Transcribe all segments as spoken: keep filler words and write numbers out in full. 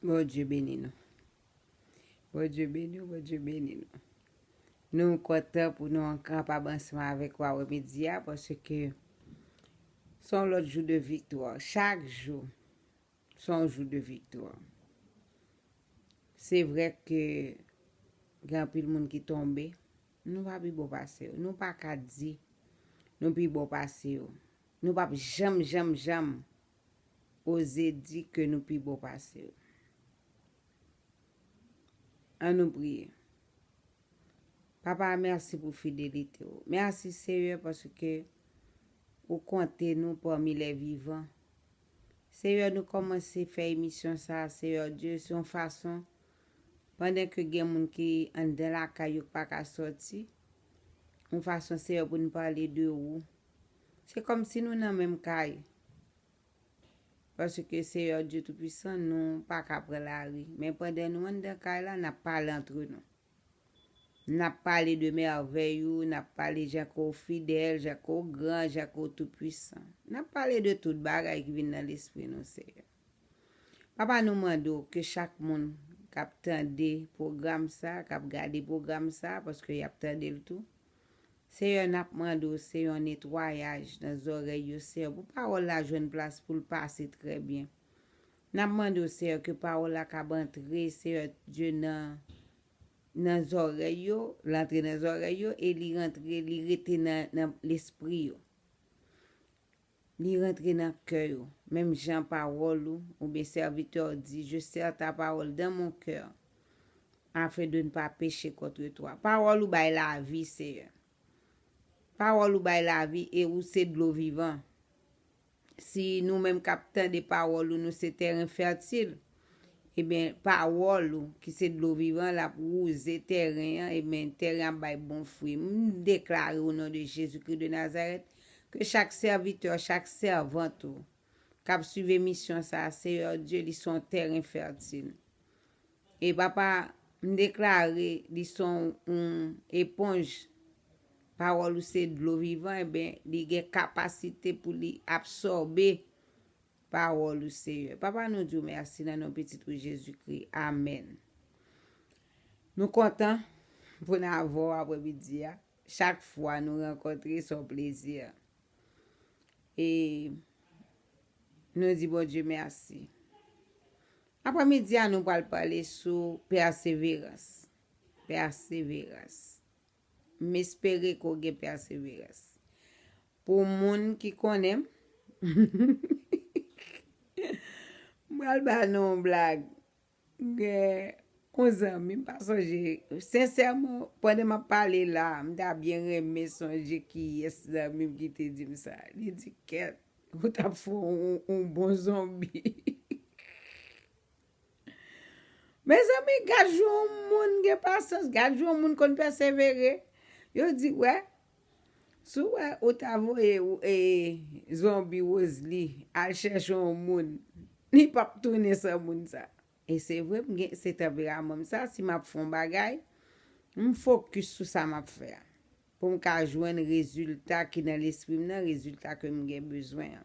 Bondye beni nou. Bondye beni w, Bondye beni nou. Nou kontan pou nou an kapab ansanm avèk ou apremidi a, paske se yon lòt jou de viktwa. Chak jou, se yon jou de viktwa. Se vre ke gen anpil moun ki tonbe, nou pa pi bon pase yo. Nou pa ka di nou pi bon pase yo. Nou p ap janm, janm, janm oze di ke nou pi bon pase yo. Ann nou priye. Papa, mèsi pou fidelite w. Mèsi, Seyè, paske ou konte nou pami lè vivan. Seyè, nou kòmanse fè emisyon sa a, Seyè Dye, se yon fason, pandan ke gen moun ki anndan lakay yo k pa ka sòti, yon fason, Seyè, pou n pale de ou. Se kòmsi nou nan menm kay. Paske Seyè Dye Toupisan, nou pa ka pran lari. Men pandan nou anndan kay la, n ap pale antre nou. N ap pale de mèvèy ou, n ap pale jan ke w fidèl, jan ke w gran, jan ke w toupisan. N ap pale de tout bagay ki vin nan lespri nou, Seyè. Papa, nou mande w ke chak moun k ap tande pwogram sa, k ap gade pwogram sa, paske y ap tande l tou, Seyè, n ap mande w, Seyè, yon netwayaj nan zòrèy yo, Seyè, pou pawòl la jwenn plas pou l pase trè byen. N ap mande w, Seyè, ke pawòl la kab antre, Seyè Dye, nan, nan zòrèy yo, l antre nan zòrèy yo, e li rantre, li rete nan, nan lespri yo. Li rantre nan kè yo, menm jan pawòl ou, oubyen sèvitè w di, je serre ta parole dans mon cœur, afin de ne pas pécher contre toi. Pawòl ou bay lavi, Seyè. Pawòl ou bay lavi e ou se dlo vivan. Si nou menm k ap tande pawòl ou, nou se tèren fètil, ebyen, pawòl ou ki se dlo vivan, l ap wouze tèren an, ebyen, tèren an ap bay bon fwi. M deklare o non de Jezikri de Nazarèt, ke chak sèvitè, chak sèvant ou k ap swiv emisyon sa a, Seyè Dye, li se yon tèren fètil. E Papa, m deklare li se yon eponj. Pawòl ou se dlo vivan, ebyen, li gen kapasite pou li absòbe pawòl ou, Seyè. Papa, nou di w mèsi nan non Pitit ou Jezikri. Amèn. Nou kontan pou n avè w apremidi a. Chak fwa nou rankontre, se yon plezi. E nou di Bondye mèsi. Apremidi a, nou pral pale sou pèseverans. Pèseverans. M espere ke w gen pèseverans. Pou moun ki konnen m, m pral ba nou yon blag. Gen yon zanmi, m pa sonje, sensèman, pandan m ap pale la, m ta byen renmen sonje kiyès zanmi m ki te di m sa. Li di, kèt, ou t ap fè yon, yon bon zonbi. Mezanmi, gad jan yon moun gen pasyans, gad jan yon moun konn pèsevere. Yo di, wè, si w wè ou ta voye, e, zonbi Rosely al chèche yon moun, li p ap tounen san moun sa. E se vre, m gen, se tanperaman m sa, si m ap fè yon bagay, m fokis sou sa m ap fè a. Pou m ka jwenn rezilta ki nan lespri m nan, rezilta ke m gen bezwen an.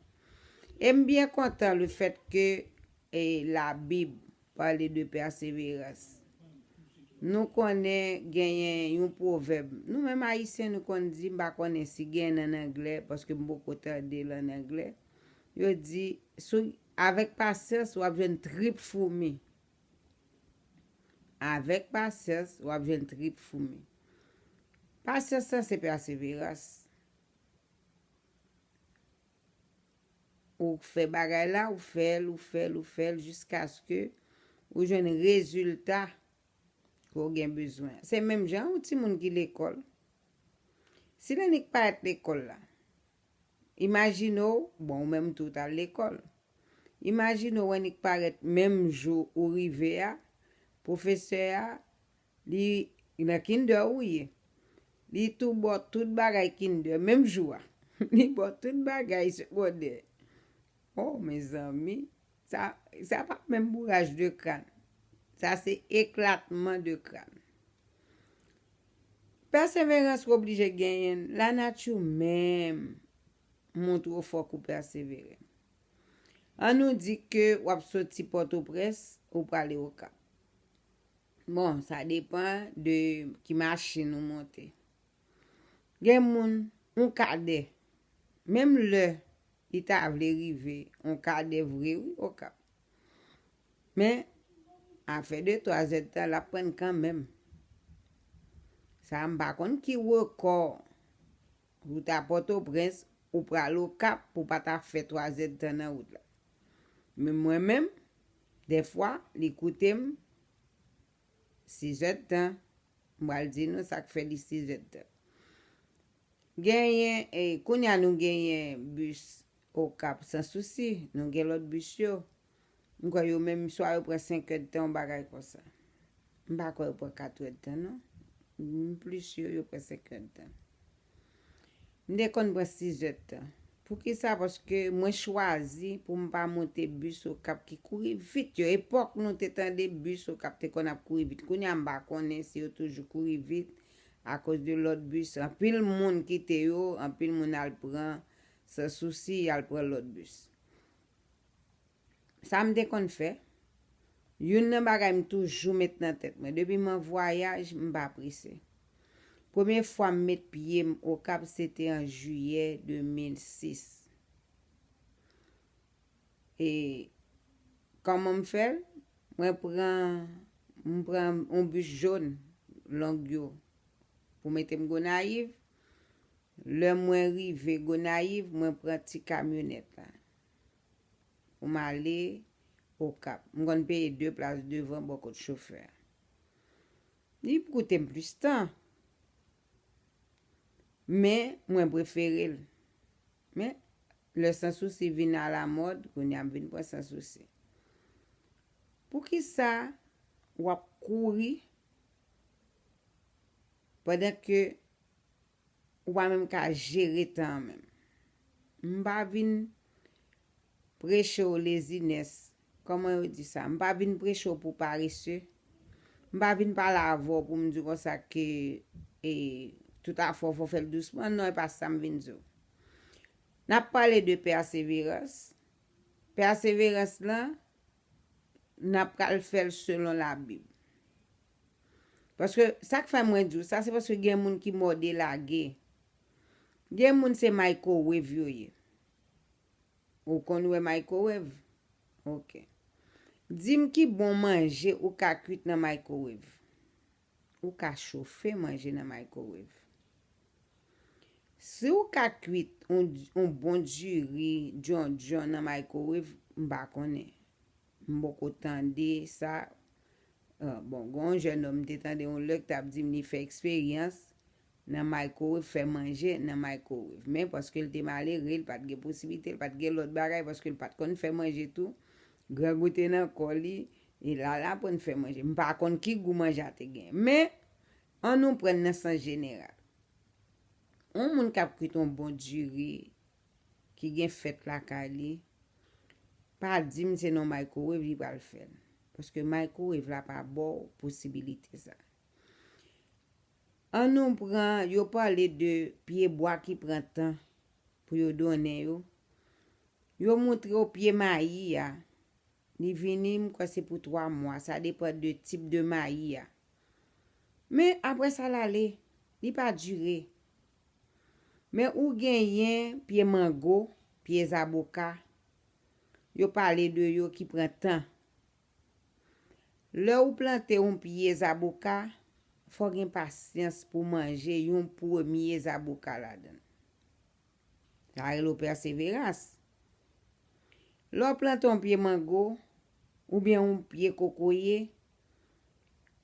E m byen kontan lefèt ke, e, Labib pale de pèseverans. Nou konnen genyen yon pwovèb. Nou menm Ayisyen, nou konn di, m pa konnen si gen nan anglè, paske m poko tande l an anglè. Yo di, sou, avèk pasyans, w ap jwenn trip foumi. Avèk pasyans, w ap jwenn trip foumi. Pasyans lan se pèseverans. Ou fè bagay la, ou fè l, ou fè l, ou fè l, jiskaske ou jwenn rezilta ke w gen bezwen. Se menm jan yon timoun ki lekòl. Si l annik parèt lekòl la, imajine w, bon, ou menm tou w t al lekòl. Imajine w annik parèt menm jou ou rive a, pwofesè a, li nan kinder ou ye. Li tou ba w tout bagay kinder, menm jou a. Li ba w tout bagay segondè. Oh, mezanmi, sa, sa pa menm bouraj de kràn. Sa se eklatman de kràn. Pèseverans ou oblije genyen l. Lanati menm montre w fòk ou pèsevere. An nou di ke w ap soti Pòtoprens, ou prale Okap. Bon, sa depan de ki machin ou monte. Gen moun, yon kadè, menm lè li ta vle rive, yon kadè vre, wi, Okap. Men, afè de twa zè d tan, l ap pran kanmenm. Sa, m pa konn ki rekò. Ou ta Pòtoprens, ou pral Okap, pou pa ta fè twa zè d tan nan wout la. Men mwen menm, dèfwa, li koute m sis zè d tan. M pral di nou sa k fè li sis zè d tan. Genyen, e, kounye a nou genyen bis Okap Sans Souci, nou gen lòt bis yo. M kwè yo menm swa yo pran senk èdtan, yon bagay konsa. M pa kwè yo pran kat èdtan, non. M plis yo, yo pran senk èdtan. M te konn pran sis èdtan. Poukisa? Paske mwen chwazi pou m pa monte bis Okap ki kouri vit yo. Epòk nou te tande bis Okap te konn ap kouri vit. Kounye a m pa konnen si yo toujou kouri vit akoz de lòt bis. Anpil moun kite yo, anpil moun al pran Sans Souci, al pran lòt bis. Sa m te konn fè, youn nan bagay m toujou met nan tèt mwen, depi m an vwayaj, m pa prese. Premye fwa m met pye m Okap, se te an jiyè de mil sis. E kòman m fè l? Mwen pran, m pran yon bis jòn, long yo, pou mete m Gonayiv. Lè mwen rive Gonayiv, mwen pran ti kamyonèt la pou m ale Okap. M konn peye de plas devan bò kot chofè a. Li koute m plis tan. Men, mwen prefere l. Men, lè Sans Souci vin alamòd, kounye a m vin pran Sans Souci. Poukisa w ap kouri pandan ke ou pa menm ka jere tan an menm? M pa vin preche w lezinès. Kòman yo di sa? M pa vin preche w pou parese. M pa vin pale avè w pou m di w konsa ke, e, tout afè w fò w fè l dousman. Non, e pa sa m vin di w. N ap pale de pèseverans. Pèseverans lan, n ap pral fè l selon Labib. Paske sa k fè mwen di w sa, se paske gen moun ki mòde lage. Gen moun se microwave yo ye. Ou konn wè microwave? Ok. Di m ki bon manje ou ka kwit nan microwave. Ou ka chofe manje nan microwave. Si w ka kwit yon, yon bon diri djondjon nan microwave, m pa konnen. M poko tande sa. Ah, bon, gen yon jèn nonm m te tande yon lè k t ap di m li fè eksperyans nan microwave, fè manje nan microwave. Men paske l te malere, l pa t gen posiblite, l pa t gen lòt bagay, paske l pa t konn fè manje tou. Grangou te nan kò li, e l al aprann fè manje. M pa konn ki gou manje a te gen. Men, an nou pran nan sans jeneral. Yon moun k ap kwit yon bon diri ki gen fèt lakay li, pa di m se nan microwave li pral fè l. Paske microwave la pa ba w posibilite sa. An nou pran, yo pale de pye bwa ki pran tan pou yo donnen yo. Yo montre w pye mayi a. Li vini, m kwè se pou twa mwa. Sa depann de tip de mayi a. Men apre sa, l ale. Li pa dire. Men ou genyen pye mango, pye zaboka. Yo pale de yo ki pran tan. Lè ou plante yon pye zaboka, fò gen pasyans pou manje yon premye zaboka ladan l. Sa rele w pèseverans. Lè w plante yon pye mango oubyen yon pye kokoye,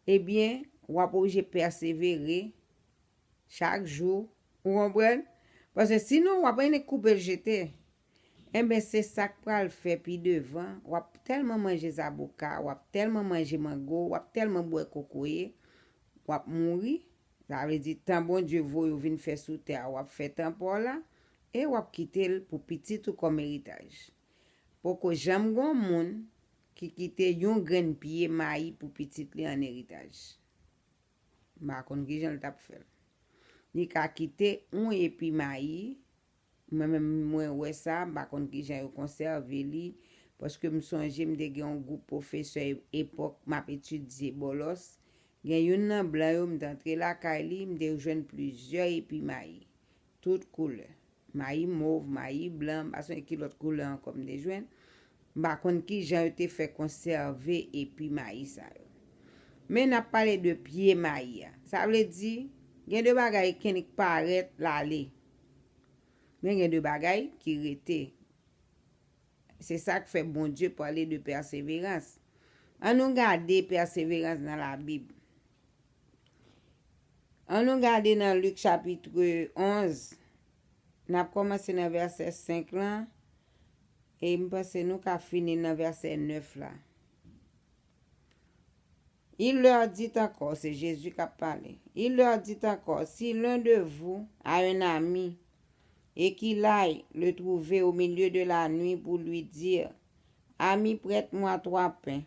ebyen, w ap oblije pèsevere chak jou. Ou konprann? Paske sinon, w ap annik koupe l jete. Enben, se sa k pral fè pi devan. W ap tèlman manje zaboka, w ap tèlman manje mango, w ap tèlman bwè kokoye, w ap mouri. Sa vle di, tan Bondye voye w vin fè sou tè a, w ap fè tan pa w la, e w ap kite l pou pitit ou kòm eritaj. Poko janm gen yon moun ki kite yon grenn pye mayi pou pitit li an eritaj. M pa konn kijan l t ap fè l. Li ka kite yon epi mayi, mwen menm mwen wè sa, m pa konn kijan yo konsève li, Paske m sonje m te gen yon gwoup pwofesè epòk m ap etidye Bòlòs. Gen youn nan blan yo, m te antre lakay li, m te jwenn plizyè epi mayi. Tout koulè. Mayi mov, mayi blan, m pa sonje ki lòt koulè ankò m te jwenn. M pa konn ki jan yo te fè konsève epi mayi sa yo. Men n ap pale de pye mayi a. Sa vle di, gen de bagay ki annik parèt l ale. Men gen de bagay ki rete. Se sa k fè Bondye pale de pèseverans. An nou gade pèseverans nan Labib. An nou gade nan Lik chapit onz. N ap kòmanse nan vèsè senk lan. E m panse nou ka fini nan vèsè nèf la. Il leur dit encore, c'est Jésus qui a parlé. Il leur dit encore, si l'un de vous a un ami et qu'il aille le trouver au milieu de la nuit pour lui dire, ami, prête-moi trois pains,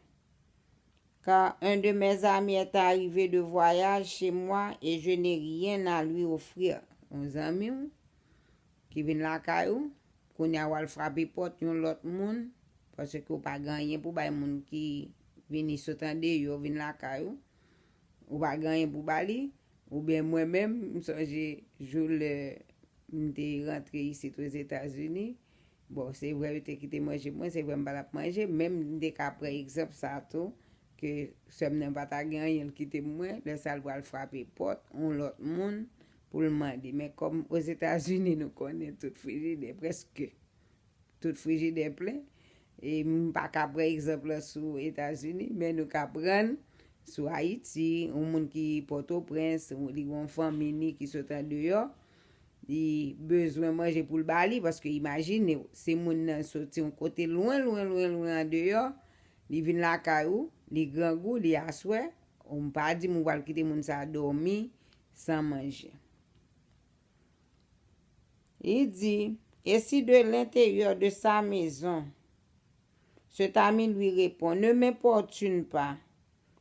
car un de mes amis est arrivé de voyage chez moi et je n'ai rien à lui offrir. Yon zanmi w ki vin lakay ou, kounye a w al frape pòt yon lòt moun, paske w pa gen anyen pou bay moun ki vini sot andeyò vin lakay ou, ou pa gen anyen pou ba li, oubyen mwen menm, m sonje jou lè m te rantre isit Ozetazini, bon, se vre yo te kite manje pou mwen, se vre m pa t ap manje, men m te ka pran egzanp sa tou, ke sè m nan pa ta gen anyen l kite pou mwen, lè sa l pral frape pòt yon lòt moun pou l mande. Men kòm Ozetazini, nou konnen tout frijidè, prèske tout frijidè plen. E m pa ka pran egzanp lan sou Etazini, men nou ka pran sou Ayiti, yon moun ki Pòtoprens, li gen yon fanmi ni ki sot andeyò, li bezwen manje pou l ba li, paske imajine w, se moun nan soti yon kote lwen, lwen, lwen, lwen andeyò, li vin lakay ou, li grangou, li aswè, ou m pa di m ou pral kite moun sa a dòmi san manje. Il dit, et si de l'intérieur de sa maison, cet ami lui répond, ne m'importune pas,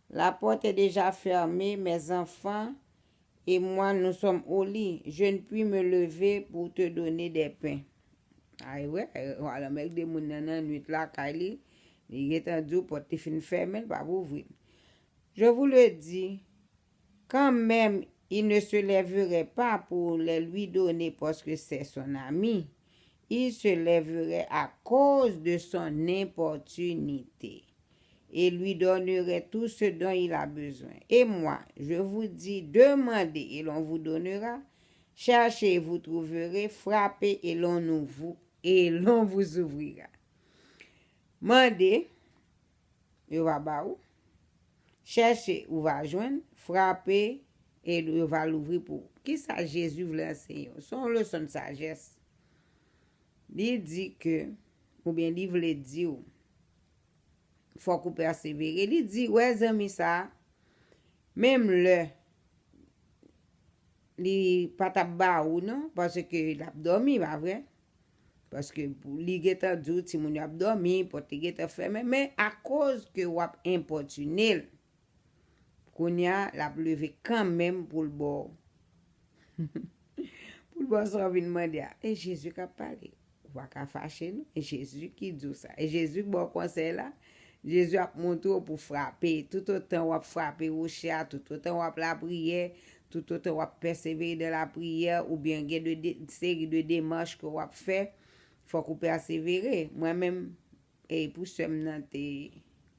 la porte est déjà fermée, mes enfants et moi, nous sommes au lit, je ne puis me lever pour te donner des pains. Ay wè, w al anmègde moun nan nan nwit lakay li, li gentan di w pòt li fin fèmen, l p ap ouvri l. Je vous le dis, quand même, il ne se lèverait pas pour les lui donner parce que c'est son ami. Il se lèverait à cause de son importunité et lui donnerait tout ce dont il a besoin. Et moi, je vous dis, demandez et l'on vous donnera, cherchez et vous trouverez, frappez et l'on nous vous, et l'on vous ouvrira. Mande, yo va ba ou. Chèche, ou va jwenn. Frape, e yo va louvri pou ou. Kisa Jezi vle ansenye w? Se yon leson de sajès. Li di ke, oubyen li vle di w, fòk ou pèsevere. Li di, wè zanmi sa a, menm lè li pa t ap ba ou non, paske l ap dòmi, pa vre? Paske pou li gentan di w timoun yo ap dòmi, pòt li gentan fèmen, men akoz ke w ap enpòtine l, kounye a, l ap leve kanmenm pou l ba w. Pou l ba w sa w vin mande a. E Jezi k ap pale. Ou pa ka fache non. E Jezi ki di w sa. E Jezi k ba w konsèy la. Jezi ap montre w pou frape. Toutotan w ap frape woche a, toutotan w ap lapriyè, toutotan w ap pèsevere dan lapriyè, oubyen gen de, de seri de demach ke w ap fè, fòk ou pèsevere. Mwen menm, e pou sè m nan te,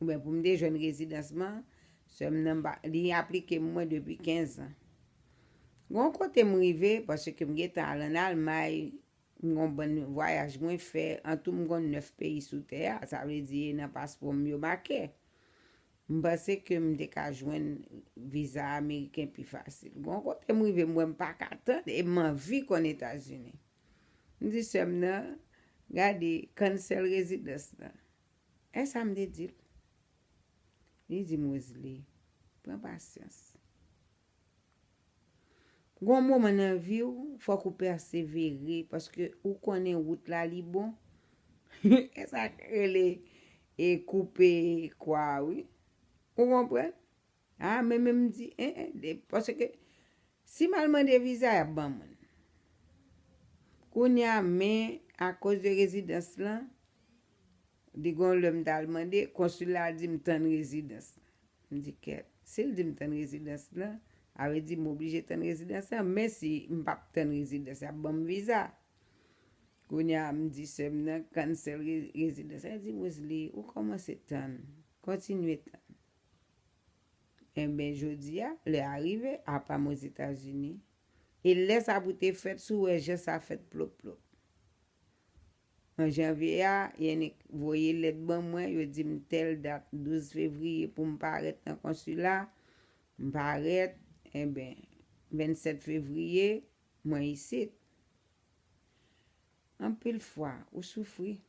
oubyen pou m te jwenn rezidans mwen, sè m nan, m pa, li aplike m mwen depi kenz an. Gon kote m rive, paske m gentan al ann Almay, m gon bann vwayaj mwen fè, antou m gon nèf peyi sou tè a, sa vle di nan paspò m yo make. M panse ke m te ka jwenn viza ameriken pi fasil. Gon kote m rive, m wè m pa ka tann, e m anvi konn Etazini. M di sè m nan, gade, cancel rezidans lan. E sa m te di l. Li di m, Roselie, pran pasyans. Gon moman nan vi w, fòk ou pèsevere, paske ou konnen wout la li bon. E sa k rele, e koupe kwa a, wi. Ou konprann? A, men, men m di, en, en, de, paske si m al mande viza, y ap ban mwen l. Kounye a, men, akoz de rezidans lan, Li gon lè m t al mande, konsil la di m tann rezidans. M di, "Kèt, si l di m tann rezidans lan, a vle di m oblije tann rezidans lan, men si m p ap tann rezidans, y ap ban m viza." Kounye a, m di sè m nan, "Cancel re-, rezidans." Li di, "Rosalie, ou kòmanse tann, kontinye tann." Enben, jodi a, lè a rive, apa m Ozetazini. E lè sa pou te fèt, si w wè jan sa fèt plop plop. An janvye a, Yannick voye lèt ban mwen, yo di m tèl dat, douz fevriye, pou m parèt nan konsila. M parèt, enben, vennsèt fevriye, mwen isit. Anpil fwa, ou soufri.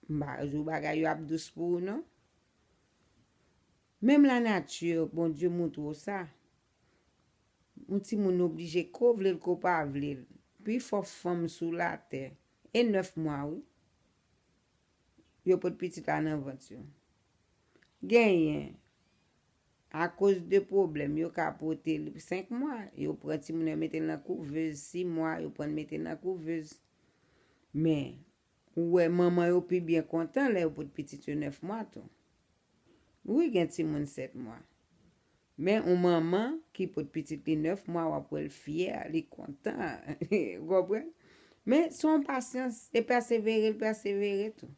M pa di w bagay yo ap dous pou ou, non. Menm lanati, Bondye montre w sa. Yon timoun oblije, ke w vle l, ke w pa vle l. Pi fò fanm sou latè. E nèf mwa, wi. Yo pot pitit la nan vant yo. Genyen, akoz de pwoblèm, yo ka pote l senk mwa. Yo pran timoun nan, mete l nan kouvez, sis mwa, yo pran l, mete l nan kouvez. Men, ou wè manman yo pi byen kontan lè yo pot pitit yo nèf mwa tou. Wi, gen timoun sèt mwa. Men yon manman ki pot pitit li nèf mwa, w ap wè l fyè, li kontan. Ou konprann? Men se yon pasyans, e pèsevere, l pèsevere tou.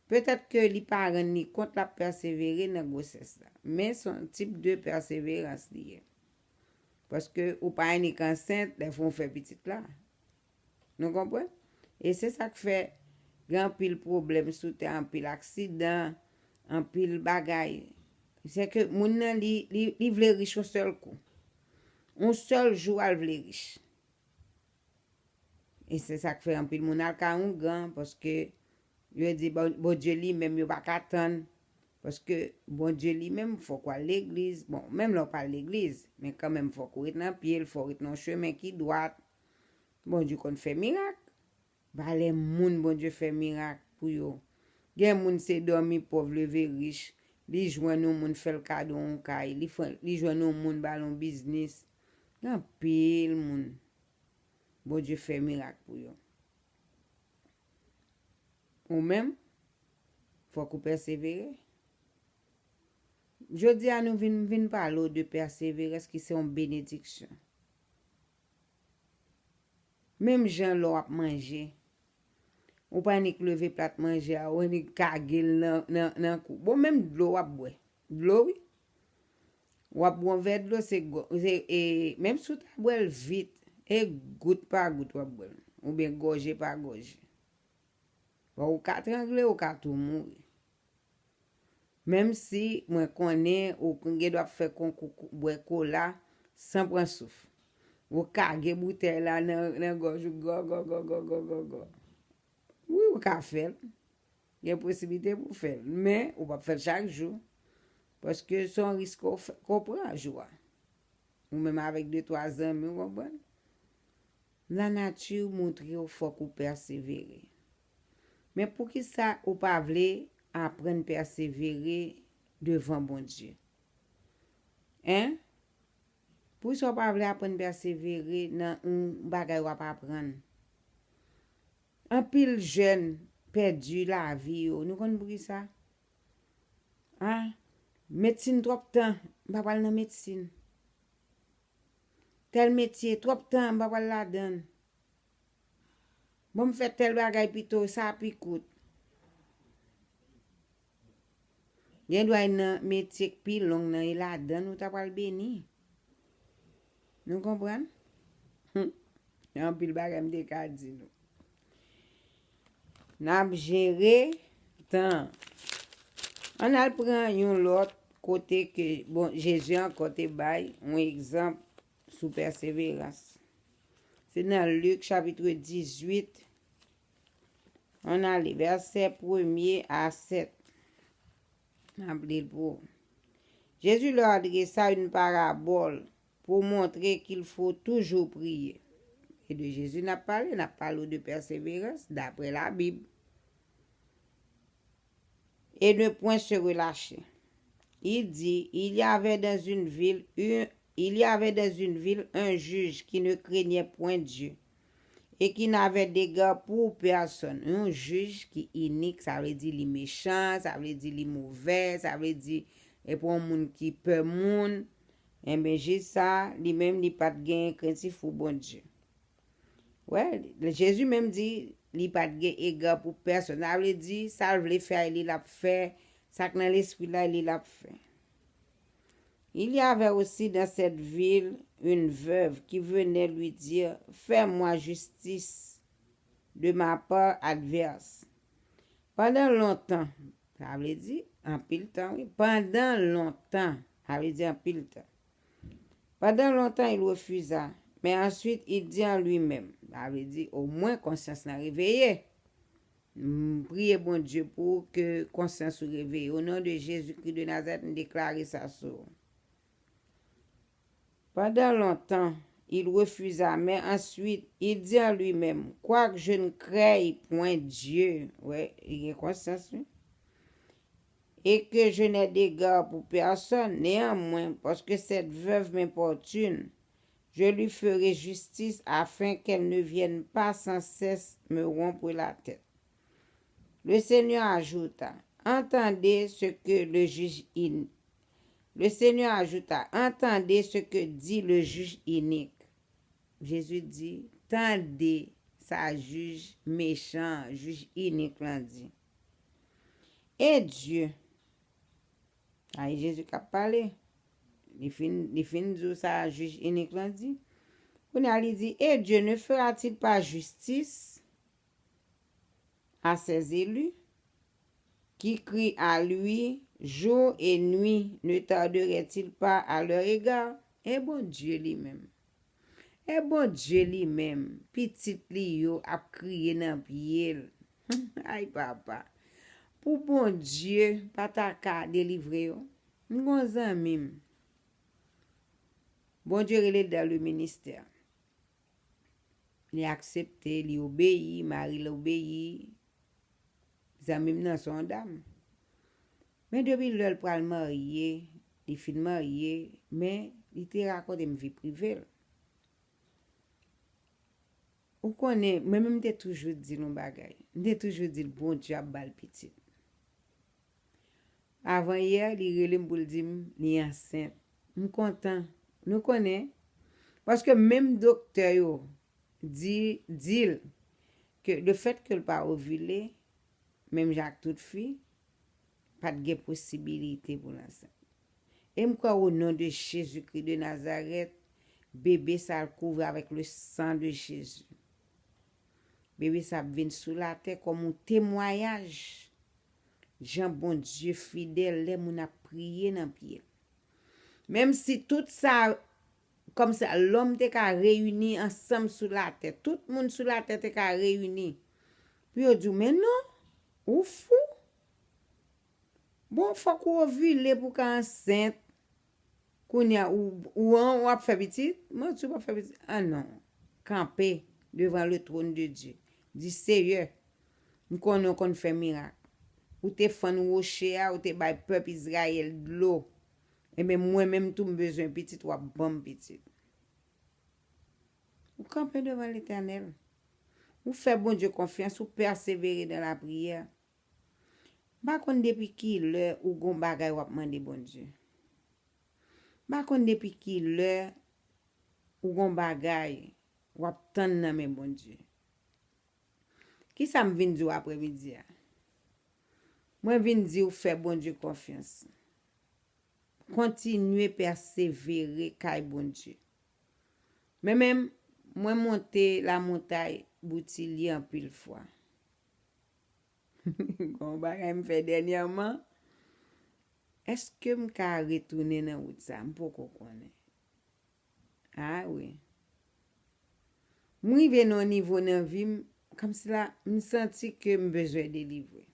Petèt ke li pa rann li kont l ap pèsevere nan gwosès la. Men se yon tip de pèseverans li ye. Paske ou pa annik ansent, lè fò w fè pitit la. Nou konprann? E se sa k fè gen anpil pwoblèm sou tè, anpil aksidan, anpil bagay. Se ke moun nan, li, li, li vle rich yon sèl kou. Yon sèl jou, al vle rich. E se sa k fè anpil moun al ka oungan, paske yo di, "Bon, Bondye li menm, yo pa ka tann." Paske Bondye li menm, fòk w al legliz. Bon, menm lè w pa al legliz, men kanmenm, fòk ou ret nan pye l, fò w ret nan yon chemen ki dwat. Bondye konn fè mirak. Valè moun Bondye fè mirak pou yo. Gen moun se dòmi pòv leve rich. Li jwenn yon moun fè l kado yon kay. Li fè, li jwenn yon moun ba l yon biznis. Gen anpil moun Bondye fè mirak pou yo. Ou menm, fòk ou pèsevere. Jodi a nou vin, vin pale w de pèseverans ki se yon benediksyon. Menm jan lè w ap manje, ou pa annik leve plat manje a, ou annik kage l nan, nan, nan kou. Bon, menm dlo w ap bwè. Dlo, wi. W ap bwè yon vè dlo, se gò-, se, e, menm si w ta bwè l vit, e gout pa gout w ap bwè l. Oubyen gòje pa gòje. Bon, ou ka trangle, ou ka tou mouri. Menm si mwen konnen ou gen dwa ap fè konkou kou-, bwè kola san pran souf. Ou kage boutèy la nan, nan gòj ou, gò, gò, gò. Wi, ou ka fè l. Gen posiblite pou w fè l. Men, ou p ap fè l chak jou. Paske se yon risk ke w fè, ke w pran jou a. Ou menm avèk de, twa zanmi, w konprann? Lanati montre w fòk ou pèsevere. Men poukisa ou pa vle aprann pèsevere devan Bondye? Hein? Poukisa w pa vle aprann pèsevere nan yon bagay w ap aprann? Anpil jèn pèdi lavi yo. Nou konn poukisa? Ah, medsin twòp tan, m pa pral nan medsin. Tèl metye, twòp tan, m pa pral ladan l. Bon, m fè tèl bagay pito, sa pi kout. Gen dwa nan metye k pi long nan, e ladan l ou ta pral beni. Nou konprann? Gen anpil bagay m te ka di nou. N ap jere tan. Ann al pran yon lòt kote ke, bon, Jezi ankò te bay yon egzanp sou pèseverans. Se nan Lik, chapit dizuit, ann ale vèsè premye a sèt. N ap li l pou ou. Jésus leur adressa une parabole pour montrer qu'il faut toujours prier. E de Jezi n ap pale, n ap pale w de pèseverans, daprè Labib. Et ne point se relâcher. Il dit, il y avait dans une ville, un, il y avait dans une ville un juge qui ne craignait point Dieu et qui n'avait d'égard pour personne. Yon jij ki inik, sa vle di li mechan, sa vle di li movè, sa vle di e pou yon moun ki pè moun. Enben, jij sa, li menm, li pa t gen krentif pou Bondye. Wè, Jezi menm di, li pa t gen ega pou pèsonn. Sa vle di, sa l vle fè, li l ap fè, sa k nan lespri l la, li l ap fè. Il y avait aussi dans cette ville une veuve qui venait lui dire, fais-moi justice de ma part adverse. Pandan lontan, sa vle di anpil tan, wi. Pandan lontan, sa vle di anpil tan. Pendant longtemps, il refusa, mais ensuite il dit en lui-même, sa vle di omwen konsyans lan reveye. M priye Bondye pou ke konsyans ou reveye. Au nom de Jésus-Christ de Nazareth, m deklare sa sou ou. Pendant longtemps, il refusa, mais ensuite, il dit en lui-même, quoique je ne craigne point Dieu, wè, li gen konsyans, wi, et que je n'ai d'égard pour personne, néanmoins, parce que cette veuve m'importune, je lui ferai justice afin qu'elle ne vienne pas sans cesse me rompre la tête. Le Seigneur ajouta, entendez ce que le juge in- Le Seigneur ajouta, entendez ce que dit le juge inique. Jezi di, tande sa jij mechan, jij inik lan di. E Dye, ay Jezi k ap pale, li fin, li fin di w sa jij inik lan di. Kounye a li di, et Dieu ne fera-t-il pas justice à ses élus, qui crient à lui jour et nuit, ne tarderait-il pas à leur égard? E Bondye li menm. E Bondye li menm, pitit li yo ap kriye nan pye l. Ay papa. Pou Bondye pa ta ka delivre yo. M gon zanmi m. Bondye rele l dan le ministè. Li aksepte, li obeyi, mari l obeyi. Zanmi m nan se yon dam. Men depi lè l pral marye, li fin marye, men li te rakonte m vi prive l. Ou konnen, mwen menm m te toujou di l yon bagay. M te toujou di l Bondye ap ba l pitit. Avan yè, li rele m pou l di m li ansent. M kontan. Nou konnen, paske menm doktè yo di, di l ke lefèt ke l pa ovile, menm jan ak tout fi, pa t gen posibilite pou l ansent. E m kwè o non de Jezikri de Nazarèt, bebe sa l kouvri avèk le san de Jezi. Bebe sa ap vin sou latè kòm yon temwayaj jan Bondye fidèl lè moun ap priye nan pye l. Menm si tout sa, kòmsi lòm te ka reyini ansanm sou latè, tout moun sou latè te ka reyini pou yo di w, men non, ou fou. Bon, fòk ou ovile pou w ka ansent. Kounye a, ou, ou an, w ap fè pitit? Manti, w p ap fè pitit. Ah non. Kanpe devan le trône de Dieu. Di, Seyè, m konnen w konn fè mirak. Ou te fann woche a, ou te bay pèp Izrayèl dlo. Ebyen, mwen menm tou, m bezwen pitit, w ap ban m pitit. Ou kanpe devan Letènèl. Ou fè Bondye konfyans, ou pèsevere nan lapriyè. M pa konn depi ki lè ou gon bagay w ap mande Bondye. M pa konn depi ki lè ou gon bagay w ap tann nan men Bondye. Kisa m vin di w aprèmidi a? Mwen vin di w fè Bondye konfyans. Kontinye pèsevere kay Bondye. Men menm, mwen monte lamontay Boutilye anpil fwa. Gon bagay m fè dènyèman. Èske m ka retounen nan wout sa? M poko konnen. Ah wi. M rive nan yon nivo nan vi m, kòmsi la, m santi ke m bezwen delivre.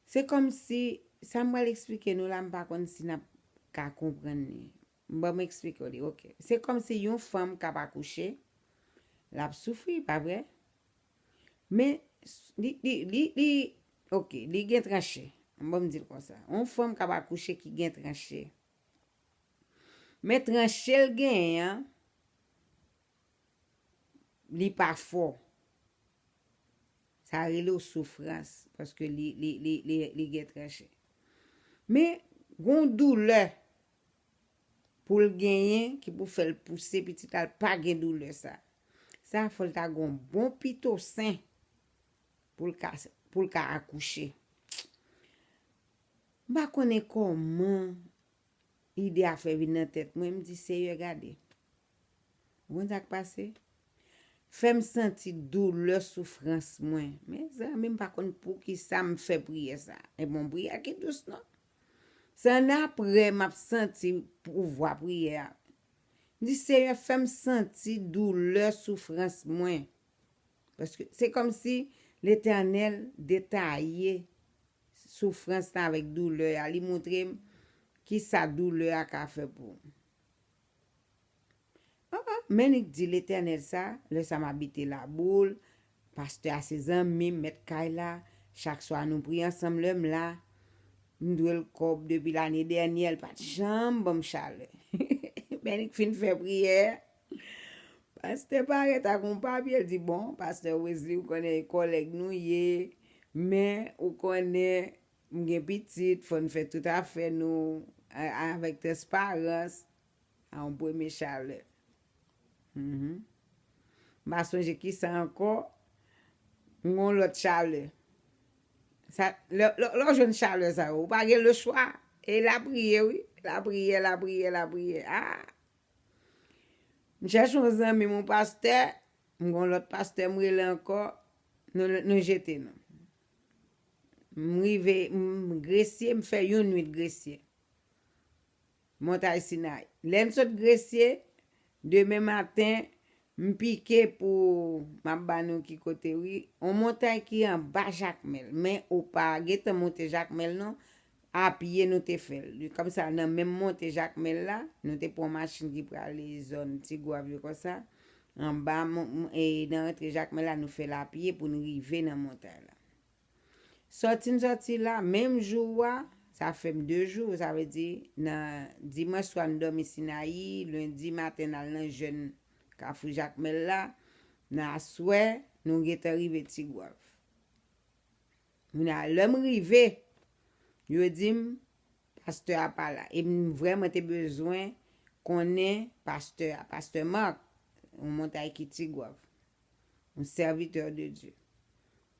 Se kòmsi, sa m pral eksplike nou la, m pa konn si n ap ka konprann li. Bon, m eksplike w li, oke. Se kòmsi yon fanm k ap akouche, l ap soufri, pa vre? Men, li, li, li, li, oke, li gen tranche. Bon, m di l konsa. Yon fanm k ap akouche ki gen tranche. Men tranche l genyen an, li pa fò. Sa rele w soufrans, paske li, li, li, li, li gen tranche. Men, gon doulè pou l genyen ki pou fè l pouse pitit la, l pa gen doulè sa. Sa fò l ta gon bon pito sen pou l ka, pou l ka akouche. M pa konnen kòman ide a fè vin nan tèt mwen, m di, Seyè, gade. Ou konn sa k pase? Fè m santi doulè soufrans mwen. Mezanmi, m pa konn poukisa m fè priyè sa. E bon, priyè ki dous, non? Se annapre m ap santi pouvwa priyè a. M di, Seyè, fè m santi doulè soufrans mwen. Paske se kòmsi Letènèl detaye soufrans lan avèk doulè a. Li montre m kisa doulè a ka fè pou ou. Ah, ah, men li di Letènèl sa, lè sa m abite Laboul, pastè a se zanmi m, mèt kay la, chak swa nou priye ansanm lè m la. M dwe l kòb depi lane dènyè, l pa t janm ban m chalè. Men li fin fè priyè, pastè parèt ak yon papye, l di, bon, pastè Wesley, ou konnen e kòlèg nou ye, men ou konnen m gen pitit, fò n fè tout afè nou a- avèk transparans. A yon premye chalè. Mhm. M pa sonje kisa ankò, m gon lòt chalè. Sa, lè, lè, lè w jwenn chalè sa yo, ou pa gen lechwa. E lapriyè, wi. Lapriyè, lapriyè, lapriyè. Ah! M chèche yon zanmi m, yon pastè. M gon lòt pastè m rele ankò. Nou, nou jete nou. M rive, m gresye, m fè yon nwit gresye. Montay Sinayi. Lè n sot gresye, demen maten, m pike pou, m ap ba nou ki kote, wi. On montay ki anba Jakmèl. Men ou pa gentan monte Jakmèl, non. Apye nou te fè l. Kòmsa, nan menm monte Jakmèl la, nou te pran machin ki prale zòn Tigwav yo konsa. Anba, mon- mon- e nan rantre Jakmèl la, nou fè l apye pou n rive nan montay la. Sòti n sòti la, menm jou a, sa fè m de jou, sa vle di, nan dimanch swa n dòmi Sinayi, lendi maten n al nan jèn Kafou Jakmèl la, nan aswè, nou gentan rive Tigwav. Kounye a, lè m rive, yo di m, pastè a pa la. E m vrèman te bezwen konnen pastè a, pastè Marc, yon montay ki Tigwav. Un serviteur de Dieu.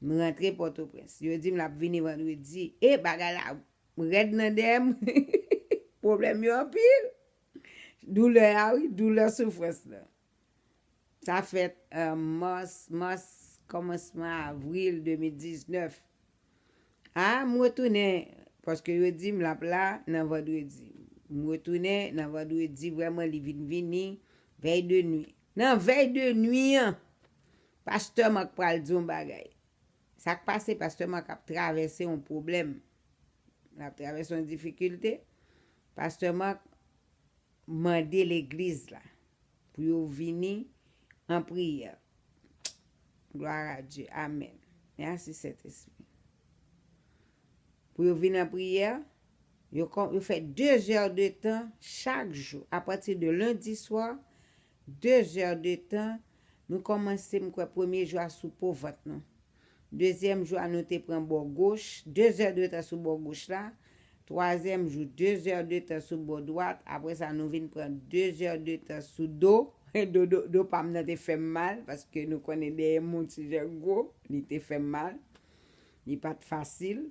M rantre Pòtoprens. Yo di m l ap vini vandredi. E bagay la rèd nan dèyè m. Pwoblèm yo anpil. Doulè a, wi, doulè soufrans lan. Sa fèt, euh, mas, mas, kòmansman avril de mil diznèf. A, m retounen, paske yo di m l ap la nan vandredi. M retounen nan vandredi, vrèman, li vin vini, vèy de nwi. Nan vèy de nwi an, pastè Marc pral di yon bagay. Sa k pase, pastè Marc ap travèse yon pwoblèm. L ap travèse yon difikilte. Pastè Marc mande legliz la pou yo vini an priyè. Glwa a Dye. Amèn. Mèsi, Sentespri. Pou yo vin an priyè, yo, kò- yo fè de zè de tan chak jou. Apati de lendi swa, de zè de tan, nou kòmanse, m kwè, premye jou a sou po vant nou. Dezyèm jou a, nou te pran bò goch, de zè de tan sou bò goch la. Twazyèm jou, de zè de tan sou bò dwat. Apre sa, nou vin pran de zè de tan sou do. Do, do, do pa m nan te fè m mal, paske nou konnen dèyè m yon ti jan gwo, li te fè m mal. Li pa t fasil.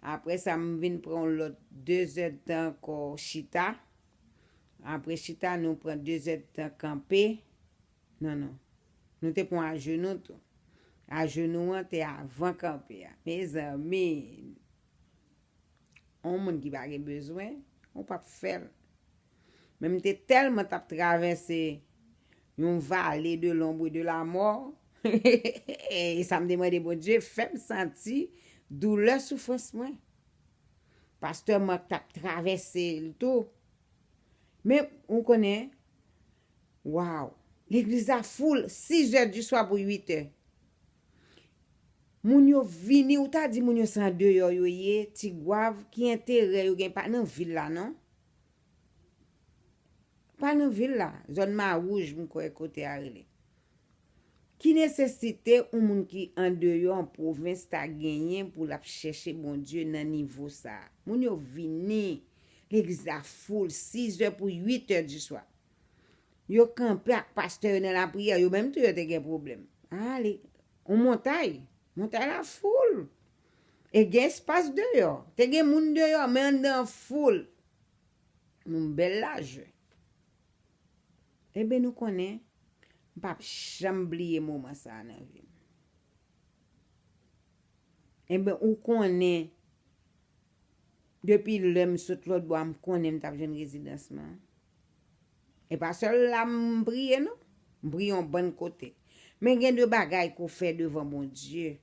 Apre sa, m vin pran yon lòt de zè de tan ankò chita. Apre chita, nou pran de zè de tan kanpe. Non, non. Nou te pran ajenou tou. Ajenou an te avan kanpe a. Mezanmi, yon moun ki pa gen bezwen, ou p ap fè l. Men m te tèlman t ap travèse yon vale de lonb e de lamò, e sa m te mande Bondye, fè m santi doulè soufrans mwen. Pastè Marc t ap travèse l tou. Men, ou konnen, waw, legliz la foul, sizè di swa pou uitè. Moun yo vini, ou ta di moun yo se andeyò yo ye, Tigwav, ki enterè yo gen, pa nan vil la, non. Pa nan vil la, zòn Mawouj, m kwè kote a rele. Ki nesesite yon moun ki andeyò an pwovens ta genyen pou l ap chèche Bondye nan nivo sa a? Moun yo vini, legliz la foul, sizè pou uitè di swa. Yo kanpe ak pastè yo nan lapriyè, yo menm tou yo te gen pwoblèm. Ale, yon montay, montay la foul. E gen espas deyò. Te gen moun deyò, men anndan an foul. Moun bèl lajè. Ebyen, nou konnen, m p ap janm bliye moman sa a nan vi m. Ebyen, ou konnen, depi lè m sot lòt bò a, m konnen m t ap jwenn rezidans mwen. E pa sèl la m priye, non. M priye yon bann kote. Men gen de bagay ke w fè devan Bondye.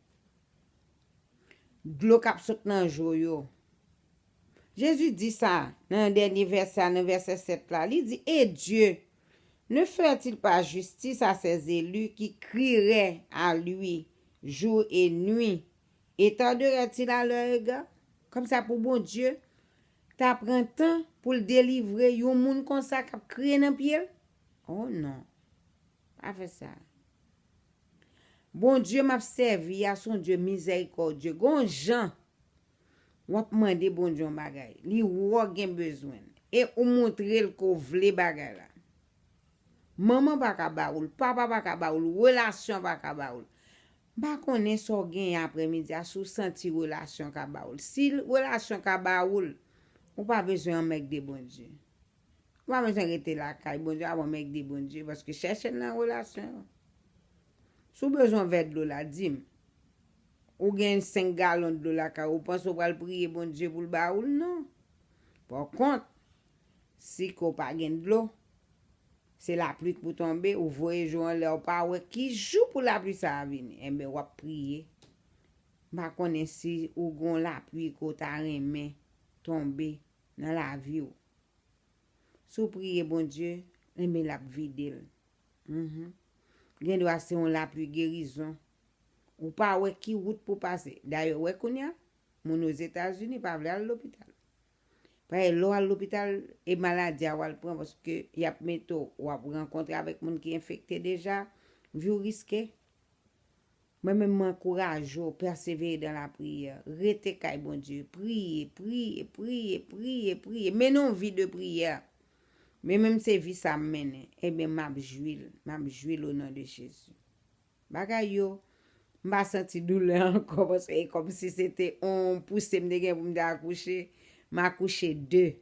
Dlo k ap sot nan je w yo. Jezi di sa nan dènye vèsè a, nan vèsè sèt la. Li di, Et Dieu ne ferait-il pas justice à ses élus qui crieraient à lui jour et nuit, et tarderait-il à leur égard? Kòmsa pou Bondye ta pran tan pou l delivre yon moun konsa k ap kriye nan pye l? Oh non. Pa fè sa. Bondye m ap sèvi a se yon Dye mizèrikòdye. Gon jan w ap mande Bondye yon bagay. Li wè w gen bezwen l. E ou montre l ke w vle bagay la. Manman pa ka ba ou l, papa pa ka ba ou l, relasyon pa ka ba ou l. M pa konnen sa w genyen aprèmidi a, si w santi relasyon ka ba ou l. Si relasyon ka ba ou l, ou pa bezwen anmègde Bondye. Ou pa bezwen rete lakay Bondye, ap anmègde Bondye, paske chèche l nan relasyon yo. Si w bezwen vè dlo la, di m. Ou gen senk galon dlo lakay ou, ou panse w pral priye Bondye pou l ba ou l? Non. Pakont, si ke w pa gen dlo, se lapli k pou tonbe, ou voye je w anlè, ou pa wè ki jou pou lapli sa a vini. Enben, w ap priye. M pa konnen si ou gen yon lapli ke w ta renmen tonbe nan lavi w. Si w priye Bondye, enben l ap vide l. Mhm. Gendwa se yon lapli gerizon. Ou pa wè ki wout pou pase. Dayè, wè kounye a, moun Ozetazini pa vle al lopital. Paske lè w al lopital, e maladi a w al pran, paske y ap mete w, w ap rankontre avèk moun ki enfekte deja, vi w riske. Mwen menm, mwen ankouraje w, pèsevere dans la prière. Rete kay Bondye. Priye, priye, priye, priye, priye. Mennen yon vi de priyè. Men menm se vi sa m mennen. Ebyen, m ap jwi l. M ap jwi l o non de Jezi. Bagay yo, m pa santi doulè ankò, paske e kòmsi se te yon pouse m te gen pou m te akouche. M akouche de.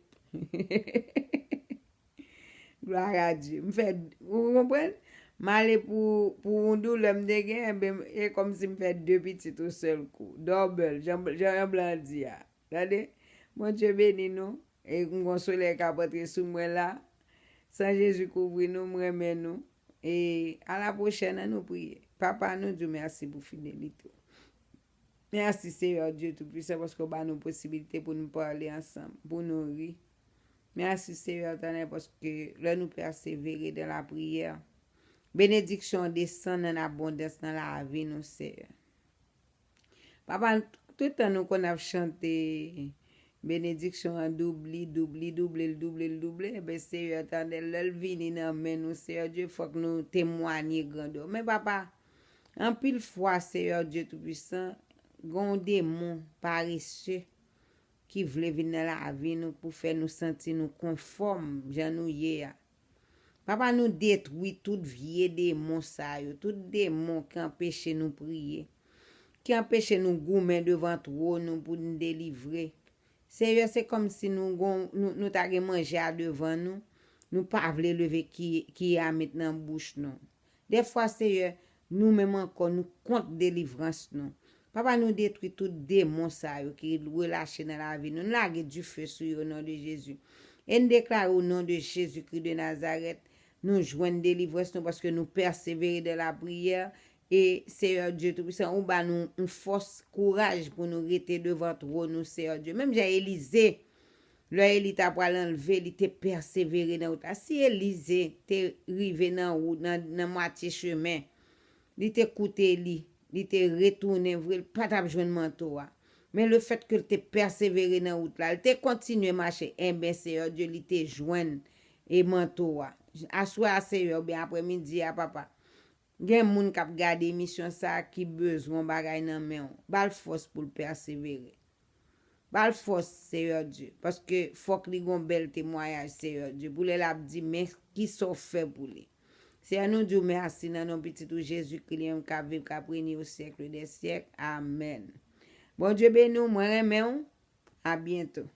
Glwa a Dye. M fè, ou konprann? M ale pou, pou yon doulè m te gen, enben, e kòmsi m fè de pitit yon sèl kou. Double, jan, jan yon blan di a. Tande? Bondye beni nou. E m gon solèy k ap antre sou mwen la. San Jezi kouvri nou, m renmen nou. E a la pwochèn, ann nou priye. Papa, nou di w mèsi pou fidelite w. Mèsi, Seyè Dye Toupisan, paske w ba nou posibilite pou nou pale ansanm, pou nou ri. Mèsi, Seyè Etènèl, paske lè nou pèsevere dans la prière, benediksyon an desann an abondans nan lavi nou, Seyè. Papa, tout tan nou konn ap chante benediksyon an doub li, doub li, double l, double l, double, enben, Seyè Etènèl, lè l vini nan men nou, Seyè Dye, fòk nou temwanye grandè w. Men, Papa, anpil fwa, Seyè Dye Toupisan, gen yon demon parese ki vle vin nan lavi nou pou fè nou santi nou konfòm jan nou ye a. Papa, nou detwi tout vye demon sa yo, tout demon ki anpeche nou priye, ki anpeche nou goumen devan twòn ou pou n delivre. Seyè, se kòmsi nou gon, nou, nou ta gen manje a devan nou, nou pa vle leve ki, ki a met nan bouch nou. Dèfwa, Seyè, nou menm ankò, nou kont delivrans nou. Papa, nou detwi tout demon sa yo ki relache nan lavi nou. Nou lage dife sou yo, o non de Jezi. E n deklare, o non de Jezi Kris de Nazarèt, nou jwenn delivrans nou paske nou pèsevere dans la prière. E, Seyè Dye Toupisan, ou ba nou yon fòs, kouraj pou nou rete devan twòn ou, Seyè Dye. Menm jan Elize, lè Eli ta pral anlve, li te pèsevere nan wout la. Si Elize te rive nan wout, nan, nan mwatye chemen, li te koute Eli, li te retounen vre, li pa t ap jwenn manto a. Men lefètke li te pèsevere nan wout la, li te kontinye mache, enben, Seyè Dye, li te jwenn e manto a. Aswè a, Seyè, oubyen aprèmidi a, Papa, Gen moun k ap gade emisyon sa a ki bezwen yon bagay nan men w. Ba l fòs pou l pèsevere. Ba l fòs, Seyè Dye, paske fòk li gon bèl temwayaj, Seyè Dye, pou lè l ap di, men kisa w fè pou li. Seyè, nou di w mèsi nan non pitit ou Jezikri, li menm k ap viv, k ap règne au siècle des siècles. Amèn. Bondye beni w, mwen renmen w. A byento.